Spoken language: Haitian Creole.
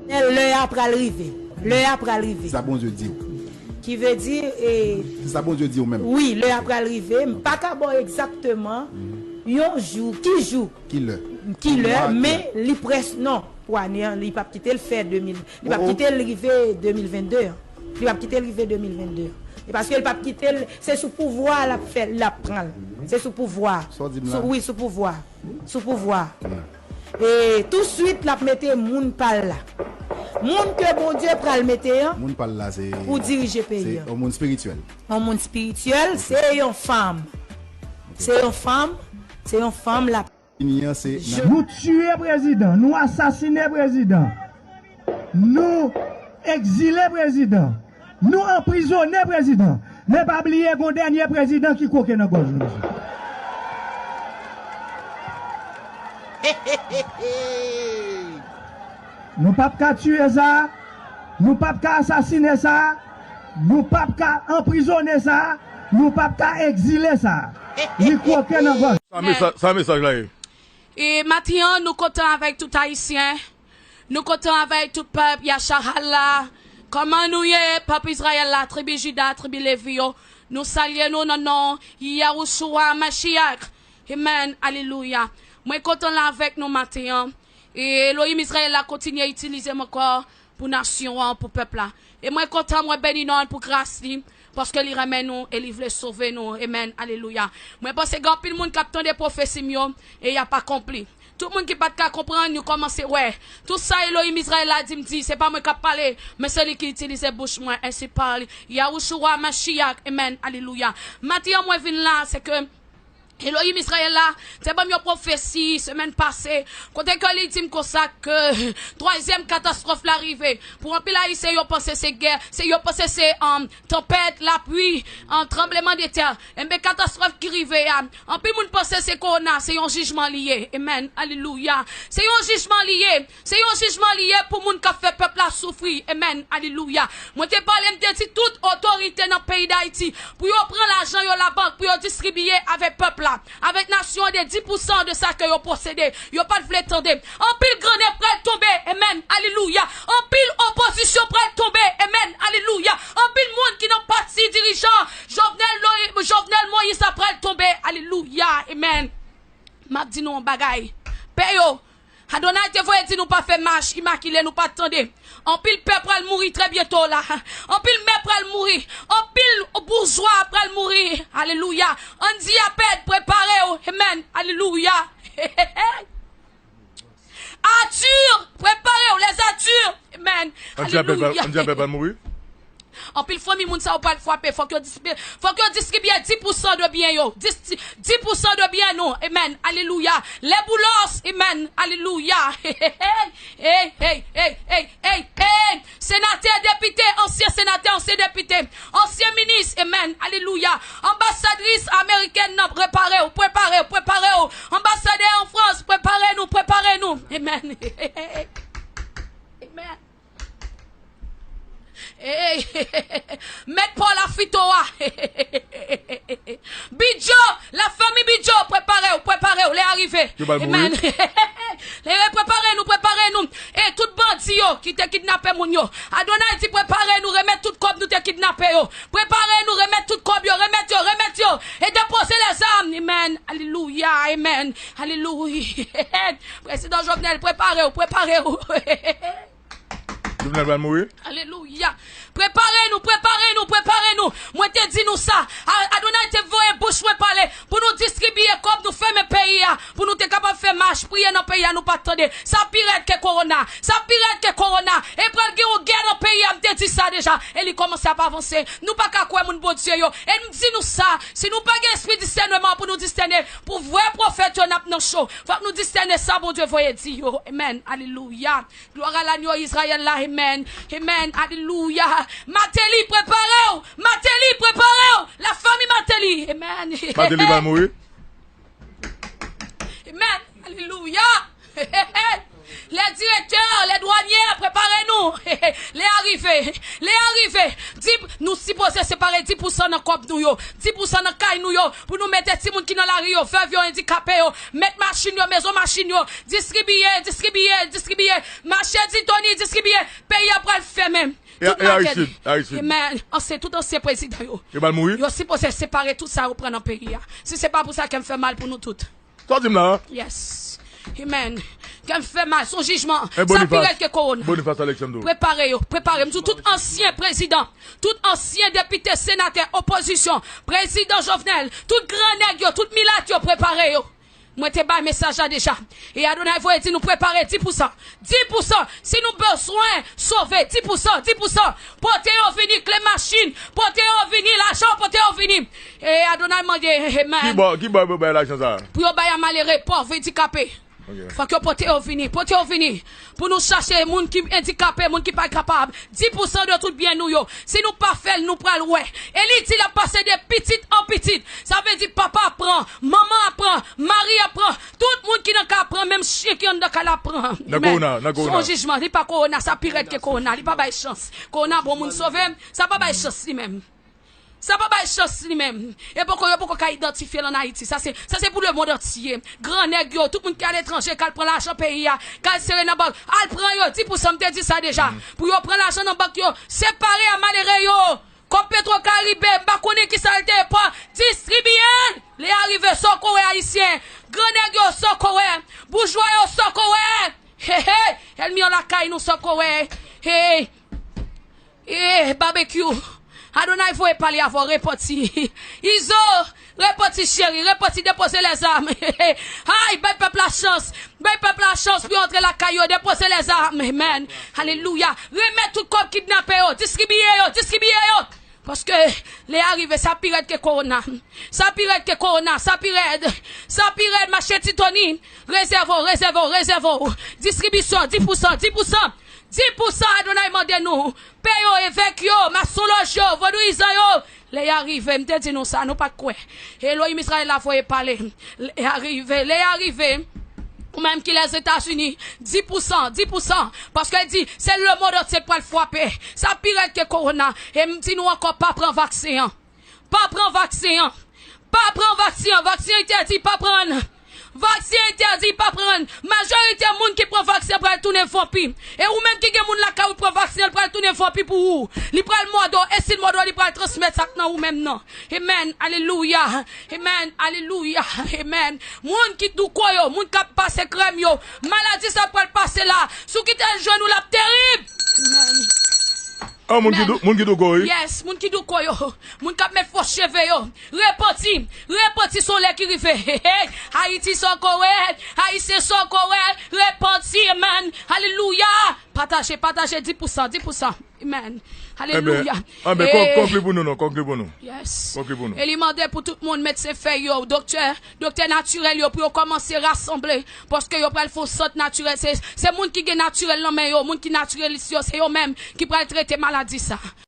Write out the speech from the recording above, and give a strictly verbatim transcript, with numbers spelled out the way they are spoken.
Lè a pral rive. Lè a pral rive. Sa Bondye di w. Ki vle di, e, Se sa Bondye di w menm. Wi, lè a pral rive. M pa ka ba w egzakteman yon jou, ki jou, Ki lè? Ki lè, Mwa, men ki lè? Li près, non. Pou ane an, li p ap kite l fè de mil, li p ap Oh, oh. kite l rive de mil vennde an. Li p ap kite l rive de mil vennde an. E paske l p ap kite l, se sou pouvwa l ap fè, l ap pran l. Se sou pouvwa. Sa w di m la? Sou, wi, sou pouvwa. Sou pouvwa. E touswit, l ap mete moun pa l la. Moun ke Bondye pral mete an Moun pa l la, se pou dirije peyi se an. Yon moun espirityèl. Yon moun espirityèl, se yon fanm. Se yon fanm, se yon fanm l ap Fini an, se nan Nou tiye prezidan, nou asasine prezidan, nou egzile prezidan, nou anprizone prezidan. Men pa bliye gon dènye prezidan ki kwoke nan gòj nou, mesye. Nou p ap ka tiye sa, nou p ap ka asasine sa, nou p ap ka anprizone sa, nou p ap ka egzile sa. Li kwoke nan gòj. Sa mesaj, sa mesaj la ye. E maten an, nou kontan avèk tout Ayisyen. Nou kontan avèk tout pèp Yasharahla. Kòman nou ye, pèp Izrayèl la, tribi Jida, tribi Levi yo? Nou salye nou nan non Yahushua Mashiach. Amen. Alelouya. Mwen kontan la avèk nou maten an. E Elohim Izrayèl la kontinye itilize m ankò pou nasyon an, pou pèp la. E mwen kontan, mwen beni non l pou gras li, paske li renmen nou e li vle sove nou. Amen. Alelouya. Mwen panse gen anpil moun k ap tande pwofesi m yo e y ap akonpli. Tout moun ki pa t ka konprann, yo kòmanse wè. Tout sa Elohim Izrayèl la di m di, se pa mwen k ap pale, men se li ki itilize bouch mwen, ensi pale Yahushua Mashiach. Amen. Alelouya. Maten an mwen vin la, se ke Elohim Izrayèl la te ban m yon pwofesi semèn pase, kote ke li di m konsa ke twazyèm katastwòf la rive. Pou anpil Ayisyen, yo panse se gè, se, yo panse se, um, tanpèt, lapli, um, tranblemanntè. Enben, katastwòf ki rive a, anpil moun panse se kowona, se yon jijman li ye. Amen. Alelouya. Se yon jijman li ye. Se yon jijman li ye pou moun k ap fè pèp la soufri. Amen. Alelouya. Mwen te pale, m te di tout otorite nan peyi Dayiti pou yo pran lajan yo labank, pou yo distribiye avèk pèp la, avèk nasyon an de dis pousan de sa ke yo posede. Yo pa t vle tande. Anpil grannen pral tonbe. Amen. Alelouya. Anpil opozisyon pral tonbe. Amen. Alelouya. Anpil moun ki nan pati dirijan Jovenel, Jovenel Moïse la pral tonbe. Alelouya. Amen. M ap di nou yon bagay. Pè yo, Adonay te voye di nou pa fè mach imakile, nou pa t tande. Anpil pè pral mouri trè byento la. Anpil mè pral mouri. Anpil boujwa pral mouri. Alelouya. Andy Apèd, prepare w. Amen. Alelouya. Arthur, prepare w. Les Arthur. Amen. Andy Apèd pral, Alelouya. Andy Apèd pral mouri. Anpil fanmi moun sa yo pral frape. Fòk yo distribiye, fòk yo distribiye dis pousan de byen yo. Dis, dis pousan de byen nou. Amen. Alelouya. Les Boulos. Amen. Alelouya. Hey, hey, hey, hey, hey, hey, hey. Senatè, depite, ansyen senatè, ansyen depite, ansyen minis. Amen. Alelouya. Anbasadris amerikèn nan, prepare w, prepare w, prepare w. Anbasadè an Frans, prepare nou, prepare nou. Amen. Amen. Hey, mèt Paul Afito a. Bidjo, la fanmi Bidjo, prepare w, prepare w, lè a rive. Yo pral mouri. Amen. Lè, prepare nou, prepare nou. E tout bandi yo ki te kidnape moun yo. Adonay di, prepare nou, remèt tout kòb nou te kidnape yo. Prepare nou, remèt tout kòb yo, remèt yo, remèt yo. E depoze lèzam. Amen. Alelouya, amen. Alelouya. Prezidan Jovenel, prepare w, prepare w. Jovenel pral mouri. Alelouya. Prepare nou, prepare nou, prepare nou. Mwen te di nou sa. A-, Adonay te voye bouch mwen pale pou nou distribiye kòb, nou fèmen peyi a, pou nou te kapab fè mach, priye nan peyi a, nou pa t tande. Sa pi rèd ke kowona. Sa pi rèd ke kowona. E pral gen yon gè nan peyi a, m te di sa deja. E li kòmanse ap avanse. Nou pa ka kwè moun Bondye yo. E m di nou sa, si nou pa gen espri disèneman pou nou disène, pou vrè pwofèt yo, n ap nan cho. Fòk nou disène sa Bondye voye di yo. Amen. Alelouya. Glwa a lanyo Izrayèl la, amen. Amen. Alelouya. Martelly, prepare w. Martelly, prepare w. La fanmi Martelly. Amen. Martelly pral mouri. Amen. Alelouya. Les directeurs, les douaniers, prepare nou. Lè a rive. Lè a rive. Tip, nou sipoze separe dis pousan nan kòb nou yo, dis pousan nan kay nou yo, pou nou mete timoun ki nan lari yo, vèv yo, andikape yo, mèt machin yo, mezon machin yo, distribiye, distribiye, distribiye, mache Titoni, distribiye, peyi a pral fèmen. Tout makèt. Amen. Ansyen, tout ansyen prezidan yo. Yo sipoze separe tout sa yo pran nan peyi a. Si se pa pou sa, kè m fè mal pou nou tout. Sa w di m la a? Yes. Amen. Kè m fè mal, se yon jijman. Sa pi rèd ke kowona. Boniface Alexandro. Prepare yo, prepare. M di w, tout ansyen prezidan, tout ansyen depite, senatè, opozisyon, prezidan Jovenel, tout gran nèg yo, tout milat yo, prepare yo. Mwen te bay mesaj la deja. E Adonay voye di nou prepare dis pousan. Dis pousan. Si nou bezwen sove, dis pousan, dis pousan. Pote yo vini, kle machin. Pote yo vini, lajan, pote yo vini. E Adonay mande, amen. Ki bò, ki bò yo bay lajan sa a? Pou yo bay a malere, pòv, andikape. Fòk yo pote yo vini, pote yo vini. Pou nou chache moun ki andikape, moun ki pa kapab. Dis pousan de tout byen nou yo. Si nou pa fè l, nou pral wè. E li di l ap pase de pitit an pitit. Sa vle di papa ap pran, manman ap pran, mari ap pran, tout moun ki nan kay ap pran, menm chen ki anndan kay la ap pran. Nan kowona, nan kowona. Se yon jijman, li pa kowona, sa pi rèd ke kowona. Li pa bay chans. Kowona bon moun sove, sa pa bay chans li menm. Sa pa bay chans li menm. E poko, yo poko ka idantifye l ann Ayiti. Sa se, sa se pou lemonn antye. Gran nèg yo, tout moun ki aletranje, k al pran lajan peyi a, k al sere nan bank, al pran yo, dis pousan, m te di sa deja. Pou yo pran lajan nan bank yo, separe a malere yo. Kòb Petro Karibe, m pa konnen kisa l te pran, distribiye l. Lè a rive, sa w ko wè ayisyen. Gran nèg yo, sa w ko wè. Boujwa yo, sa w ko wè. He, he. Ènmi an lakay nou, sa w ko wè. He. Eh, Babekyou, Adonay voye pale avè w, repanti. Izo, repanti cheri, repanti, depoze lèzam. Ay, bay pèp la chans, bay pèp la chans pou yo antre lakay yo, depoze lèzam. Amen. Alelouya. Remèt tout kòb kidnape yo, distribiye yo, distribiye yo. Paske lè a rive, sa pi rèd ke kowona. Sa pi rèd ke kowona, sa pi rèd. Sa pi rèd, mache Titoni. Rezève w, rezève w, rezève w. Distribisyon, dis pousan, dis pousan. Dis pousan Adonay mande nou. Pè yo, evèk yo, masonlòj yo, vodouyizan yo. Lè y a rive, m te di nou sa, nou pa t kwè. Elohim Izrayèl la voye pale. Lè y a rive, lè y a rive. Ou menm ki Lèzetazini, dis pousan, dis pousan. Paske l di, se lemonn antye k pral frape. Sa pi rèd ke kowona. E m di nou ankò, pa pran vaksen an. Pa pran vaksen an. Pa pran vaksen an. Vaksen entèdi, pa pran. Vaksen entèdi, pa pran. Majorite moun ki pran vaksen pral tounen vanpi. E ou menm ki gen moun lakay ou pran vaksen, l pral tounen vanpi pou ou. Li pral mòde w. E si l mòde w, li pral transmèt sa k nan ou menm nan. Amen. Alelouya. Amen. Alelouya. Amen. Moun ki douko yo, moun k ap pase krèm yo. Maladi sa pral pase la. Si w kite l jwenn ou, l ap terib. Amen. Ah, moun ki dou-, moun ki douko, wi. Yes, moun ki douko yo. Moun k ap met fo cheve yo. Repanti. Repanti se yon lè ki rive. Hey, hey. Ayiti se yon korèl. Ayisyen se yon korèl. Repanti, amen. Alelouya. Pataje, pataje, dis pousan, dis pousan. Amen. Alelouya. Amen. Kon-, konkli pou nou, non. Konkli pou nou. Yes. Konkli pou nou. E li mande pou tout moun, medsen fèy yo, doktè, doktè natirèl yo, pou yo kòmanse rasanble. Paske yo pral fè yon sant natirèl. Se, se moun ki gen natirèl nan men yo, moun ki natirèlis yo, se yo menm ki pral trete maladi sa.